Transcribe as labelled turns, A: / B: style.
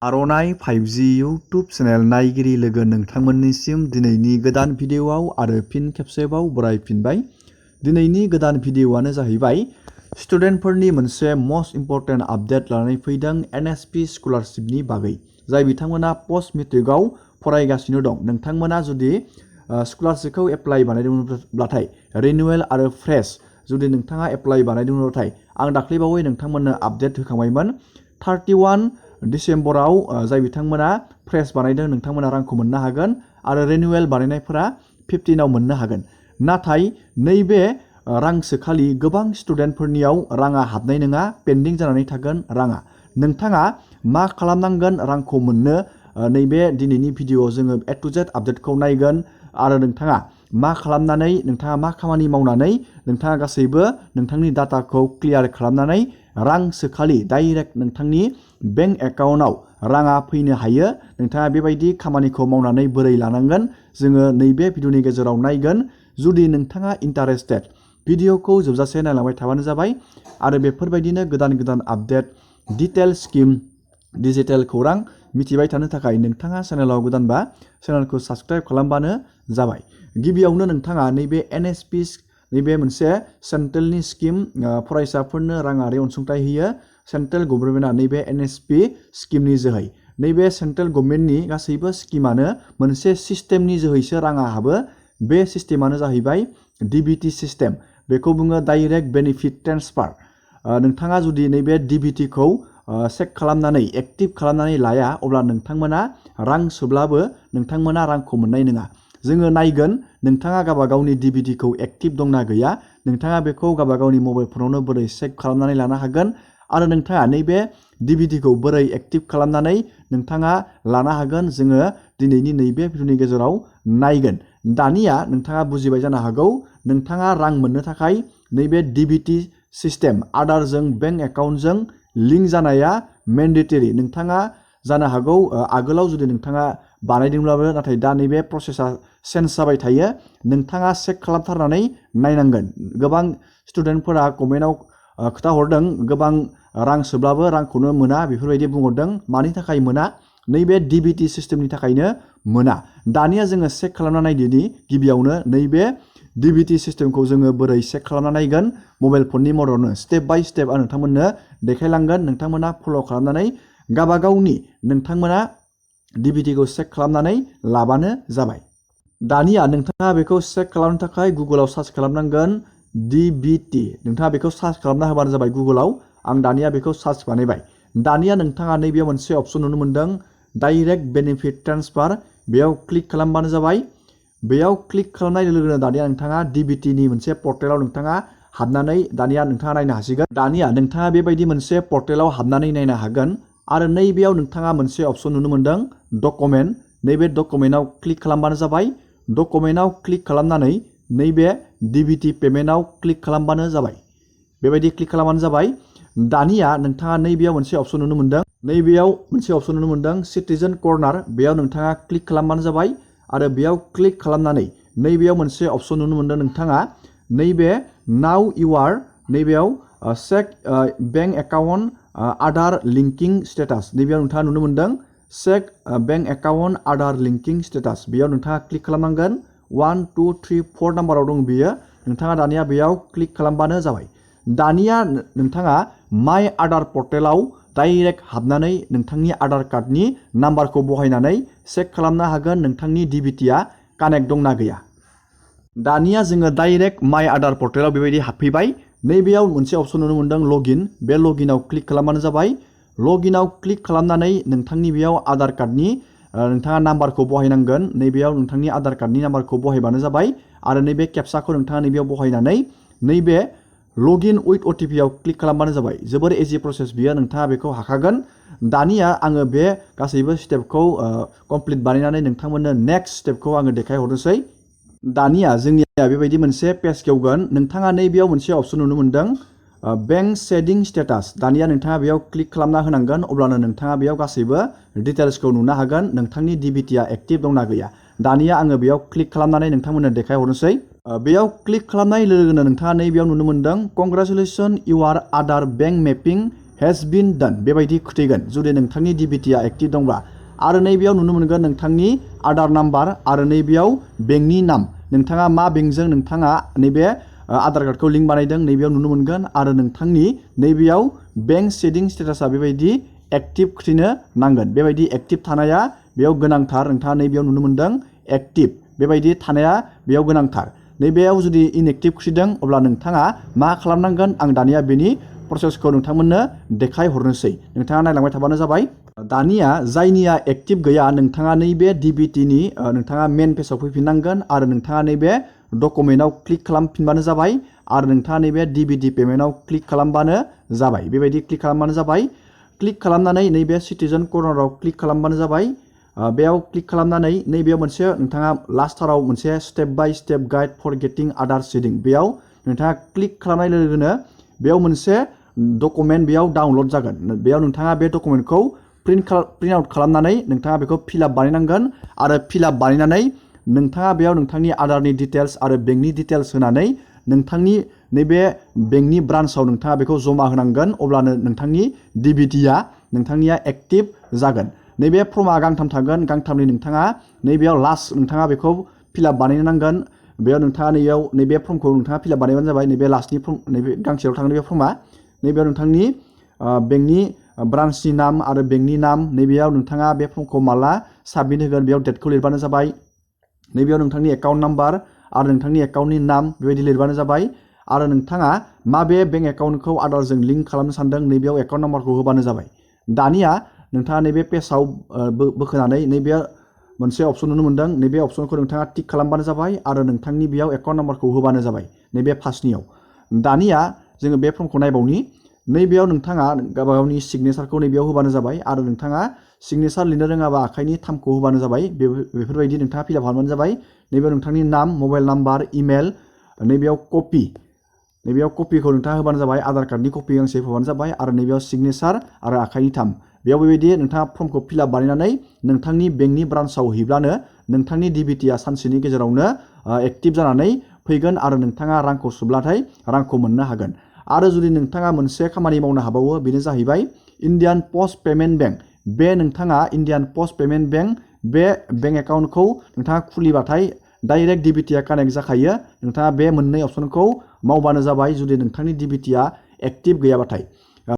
A: आर'नाइ 5G YouTube channel नायगिरि लोगो नोंथांमोननिसिम दिनैनि गोदान भिडिअ'आव आरो फिन खेबसेबाव बरायफिनबाय। दिनैनि गोदान भिडिअ'आनो जाहैबाय स्टुडेन्टफोरनि मोनसे मस्ट इम्परटेन्ट आपडेट लानानै फैदों NSP स्कलारशिपनि बागै। जाय बिथांमोना पोस्ट मेट्रिकआव फरायगासिनो दं, नोंथांमोना जुदि स्कलारशिपखौ एप्लाइ बानायदोंब्लाथाय रिनिउवेल आरो फ्रेश जुदि नोंथाङा एप्लाइ बानायदोंब्लाथाय आं दाख्लैबावै नोंथांमोननो आपडेट होखांबायमोन। 31 डिसेम्बराव जाय बिथांमोना फ्रेश बानायदों नोंथांमोना रांखौ मोननो हागोन आरो रिनिउवेल बानायनायफोरा 15आव मोननो हागोन। नाथाय नैबे रांसोखालि गोबां स्टुडेन्टफोरनियाव राङा हाबनाय नङा, पेन्डिं जानानै थागोन राङा। नोंथाङा मा खालामनांगोन रांखौ मोननो, नैबे दिनैनि भिडिअ'आव जोङो A to Z आपडेटखौ नायगोन आरो नोंथाङा मा खालामनानै, नोंथाङा मा खामानि मावनानै नोंथाङा गासैबो नोंथांनि डाटाखौ क्लियार खालामनानै रां सोखालि डाइरेक्ट नोंथांनि बेंक एकाउन्टआव राङा फैनो हायो। नोंथाङा बेबायदि खामानिखौ मावनानै बोरै लानांगोन जोङो नैबे भिडिअ'नि गेजेराव नायगोन। जुदि नोंथाङा इन्टारेस्टेड, भिडिअ'खौ जोबजासे नायलांबाय थाबानो जाबाय आरो बेफोरबायदिनो गोदान गोदान आपडेट, डिटेल स्किम, डिजिटेल खौरां मिथिबाय थानो थाखाय नोंथाङा चेनेलाव गोदानबा चेनेलखौ साबस्क्राइब खालामबानो जाबाय। गिबियावनो नोंथाङा नैबे NSP नैबे मोनसे सेन्ट्रेलनि स्किम, फरायसाफोरनो राङारि अनसुंथाइ होयो सेन्ट्रेल गभर्नमेन्टआ नैबे NSP स्किमनि जोहै। नैबे सेन्ट्रेल गभर्नमेन्टनि गासैबो स्किमानो मोनसे सिस्टेमनि जोहैसो राङा हाबो। बे सिस्टेमानो जाहैबाय DBT सिस्टेम। बेखौ बुङो डाइरेक्ट बेनिफिट ट्रेन्सफार। नोंथाङा जुदि नैबे DBTखौ चेक खालामनानै एक्टिभ खालामनानै लाया अब्ला नोंथांमोना रां सोब्लाबो नोंथांमोना रांखौ मोननाय नङा। जोङो नायगोन नोंथाङा गावबा गावनि DBTखौ एक्टिभ दंना गैया, नोंथाङा बेखौ गावबा गावनि मबाइल फनावनो बोरै चेक खालामनानै लानो हागोन आरो नोंथाङा नैबे DBTखौ बोरै एक्टिभ खालामनानै नोंथाङा लानो हागोन जोङो दिनैनि नैबे भिडिअ'नि गेजेराव नायगोन। दानिया नोंथाङा बुजिबाय जानो हागौ, नोंथाङा रां मोननो थाखाय नैबे DBT सिस्टेम आदारजों बेंक एकाउन्टजों लिंक जानाया मेन्डेटरि। नोंथाङा जानो हागौ आगोलाव जुदि नोंथाङा बानायदोंब्लाबो, नाथाय दा नैबे प्रसेसा चेन्ज जाबाय थायो। नोंथाङा चेक खालामथारनानै नायनांगोन। गोबां स्टुडेन्टफोरा कमेन्टआव खोथा हरदों, गोबां रां सोब्लाबो रांखौनो मोना बेफोरबायदि बुंहरदों। मानि थाखाय मोना? नैबे DBT सिस्टेमनि थाखायनो मोना। दानिया जोङो चेक खालामना नायदिनि गिबियावनो नैबे DBT सिस्टेमखौ जोङो बोरै चेक खालामना नायगोन मबाइल फननि मददनो स्टेप बाय स्टेप आं नोंथांमोननो देखायलांगोन। नोंथांमोना फल' खालामनानै गावबा गावनि नोंथांमोना DBTखौ चेक खालामनानै लाबानो जाबाय। दानिया नोंथाङा बेखौ चेक खालामनो थाखाय गुगोलाव सार्च खालामनांगोन DBT। नोंथाङा बेखौ सार्च खालामना होबानो जाबाय गुगोलाव। आं दानिया बेखौ सार्च बानायबाय। दानिया नोंथाङा नैबेयाव मोनसे अपसन नुनो मोनदों, डाइरेक्ट बेनिफिट ट्रेन्सफार। बेयाव क्लिक खालामबानो जाबाय। बेयाव क्लिक खालामनाय लोगो लोगोनो दानिया नोंथाङा DBTनि मोनसे पर्टेलाव नोंथाङा हाबनानै दानिया नोंथाङा नायनो हासिगोन। दानिया नोंथाङा बेबायदि मोनसे पर्टेलाव हाबनानै नायनो हागोन आरो नैबेयाव नोंथाङा मोनसे अपसन नुनो मोनदों डकुमेन्ट। नैबे डकुमेन्टआव क्लिक खालामबानो जाबाय। डकुमेन्टआव क्लिक खालामनानै नैबे DBT पेमेन्टआव क्लिक खालामबानो जाबाय। बेबायदि क्लिक खालामबानो जाबाय। दानिया नोंथाङा नैबेयाव मोनसे अपसन नुनो मोनदों, सिटिजेन कर्नार। बेयाव नोंथाङा क्लिक खालामबानो जाबाय आरो बेयाव क्लिक खालामनानै नैबेयाव मोनसे अपसन नुनो मोनदों नोंथाङा नैबे नाउ इउ आर नैबेयाव check bank account Aadhaar linking status. नैबेयाव नोंथाङा नुनो मोनदों check bank account Aadhaar linking status. बेयाव नोंथाङा क्लिक खालामनांगोन। 1 2 3 4 नाम्बाराव दं बियो। नोंथाङा दानिया बेयाव क्लिक खालामबानो जाबाय। दानिया नोंथाङा माइ आधार पर्टेलाव डाइरेक्ट हाबनानै नोंथांनि आधार कार्डनि नाम्बारखौ बहायनानै चेक खालामनो हागोन नोंथांनि DBTआ कानेक्ट दंना गैया। दानिया जोङो डाइरेक्ट माइ आधार पर्टेलाव बेबायदि हाबफैबाय। नैबेयाव मोनसे अपसन नुनो मोनदों लगइन। बे लगइनाव क्लिक खालामबानो जाबाय। लगइनाव क्लिक खालामनानै नोंथांनि बेयाव आधार कार्डनि नोंथाङा नाम्बारखौ बहायनांगोन। नैबेयाव नोंथांनि आधार कार्डनि नाम्बारखौ बहायबानो जाबाय आरो नैबे केपसाखौ नोंथाङा नैबेयाव बहायनानै नैबे लगइन उइथ OTP आव क्लिक खालामबानो जाबाय। जोबोर इजि प्रसेस बियो, नोंथाङा बेखौ हाखागोन। दानिया आङो बे गासैबो स्टेपखौ कमप्लिट बानायनानै नोंथांमोननो नेक्स्ट स्टेपखौ आङो देखायहरनोसै। दानिया जोंनिया बेबायदि मोनसे पेज खेवगोन। नोंथाङा नैबेयाव मोनसे अपसन नुनो मोनदों बेंक सेडिं स्टेटास। दानिया नोंथाङा बेयाव क्लिक खालामना होनांगोन, अब्लानो नोंथाङा बेयाव गासैबो डिटेल्सखौ नुनो हागोन नोंथांनि DBTआ एक्टिभ दंना गैया। दानिया आङो बेयाव क्लिक खालामनानै नोंथांमोननो देखायहरनोसै। बेयाव क्लिक खालामनाय लोगो लोगोनो नोंथाङा नैबेयाव नुनो मोनदों congratulation you are Aadhaar bank mapping has been done बेबायदि खोथैगोन जुदि नोंथांनि डिबिटिआ एक्टिभ दंब्ला। आरो नैबेयाव नुनो मोनगोन नोंथांनि आधार नाम्बार आरो नैबेयाव बेंकनि नाम, नोंथाङा मा बेंकजों नोंथाङा नैबे आधार कार्डखौ लिंक बानायदों नैबेयाव नुनो मोनगोन। आरो नोंथांनि नैबेयाव बेंक सेभिं स्टेटासा बेबायदि एक्टिभ खोथैनो नांगोन। बेबायदि एक्टिभ थानाया बेयाव गोनांथार। नोंथाङा नैबेयाव नुनो मोनदों एक्टिभ बेबायदि थानाया बेयाव गोनांथार। नैबेयाव जुदि इनएक्टिभ खोथैदों अब्ला नोंथाङा मा खालामनांगोन आं दानिया बेनि प्रसेसखौ नोंथांमोननो देखायहरनोसै, नोंथाङा नायलांबाय थाबानो जाबाय। दानिया जायनिया एक्टिभ गैया नोंथाङा नैबे डिबिटिनि नोंथाङा मेन पेजाव फैफिननांगोन आरो नोंथाङा नैबे डकुमेन्टआव क्लिक खालामफिनबानो जाबाय आरो नोंथाङा नैबे डिबिटि पेमेन्टआव क्लिक खालामबानो जाबाय। बेबायदि क्लिक खालामबानो जाबाय। क्लिक खालामनानै नैबे सिटिजेन कर्नाराव क्लिक खालामबानो जाबाय। बेयाव क्लिक खालामनानै नैबेयाव मोनसे नोंथाङा लास्टाराव मोनसे step by step guide for getting Aadhaar seeding बेयाव नोंथाङा क्लिक खालामनाय लोगो लोगोनो बेयाव मोनसे डकुमेन्ट बेयाव डाउनलड जागोन। बेयाव नोंथाङा बे डकुमेन्टखौ प्रिन्ट आउट खालामनानै नोंथाङा बेखौ फिलआप बानायनांगोन आरो फिलआप बानायनानै नोंथाङा बेयाव नोंथांनि आधारनि डिटेल्स आरो बेंकनि डिटेल्स होनानै नोंथांनि नैबे बेंकनि ब्रान्सआव नोंथाङा बेखौ जमा होनांगोन। अब्लानो नोंथांनि डिबिटिआ नोंथांनिया एक्टिभ जागोन। नैबे फर्मआ गांथाम थागोन, गांथामनि नोंथाङा नैबेयाव लास्ट नोंथाङा बेखौ फिलआप बानायनो नांगोन। बेयाव नोंथाङा नैबे फर्मखौ नोंथाङा फिलआप बानायबानो जाबाय। नैबे लास्टनि फर्म नैबे गांसेयाव थागोन बे फर्मआ। नैबेयाव नोंथांनि बेंकनि ब्रान्सनि नाम आरो बेंकनि नाम, नैबेयाव नोंथाङा बे फर्मखौ माला साबमिट होगोन बेयाव डेटखौ लिरबानो जाबाय। नैबेयाव नोंथांनि एकाउन्ट नाम्बार आरो नोंथांनि एकाउन्टनि नाम बेबायदि लिरबानो जाबाय। आरो नोंथाङा माबे बेंक एकाउन्टखौ आधारजों लिंक खालामनो सानदों नैबेयाव एकाउन्ट नाम्बारखौ होबानो जाबाय। दानिया नोंथाङा नैबे पेजाव बोखोनानै नैबे मोनसे अपसन नुनो मोनदों, नैबे अपसनखौ नोंथाङा टिक खालामबानो जाबाय आरो नोंथांनि बेयाव एकाउन्ट नाम्बारखौ होबानो जाबाय नैबे फार्स्टनियाव। दानिया जोङो बे फर्मखौ नायबावनि। नैबेयाव नोंथाङा गावबा गावनि सिगनेसारखौ नैबेयाव होबानो जाबाय आरो नोंथाङा सिगनेसार लिरनो रोङाबा आखाइनि थामखौ होबानो जाबाय। बेफोरबायदि नोंथाङा फिलआप खालामबानो जाबाय। नैबेयाव नोंथांनि नाम, मबाइल नाम्बार, इमेल, नैबेयाव कपिखौ नोंथाङा होबानो जाबाय। आधार कार्डनि कपि गांसे होबानो जाबाय आरो नैबेयाव सिगनेसार आरो आखाइनि थाम। बेयाव बेबायदि नोंथाङा फर्मखौ फिलआप बानायनानै नोंथांनि बेंकनि ब्रान्सआव हैब्लानो नोंथांनि डिबिटिआ सानसेनि गेजेरावनो एक्टिभ जानानै फैगोन आरो नोंथाङा रांखौ सोब्लाथाय रांखौ मोननो हागोन। आरो जुदि नोंथाङा मोनसे खामानि मावनो हाबावो बेनो जाहैबाय इण्डियान पस्ट पेमेन्ट बेंक। बे नोंथाङा इण्डियान पस्ट पेमेन्ट बेंक बे बेंक एकाउन्टखौ नोंथाङा खुलिबाथाय डाइरेक्ट डिबिटिआ कानेक्ट जाखायो। नोंथाङा बे मोननै अपसनखौ मावबानो जाबाय जुदि नोंथांनि डिबिटिआ एक्टिभ गैयाबाथाय।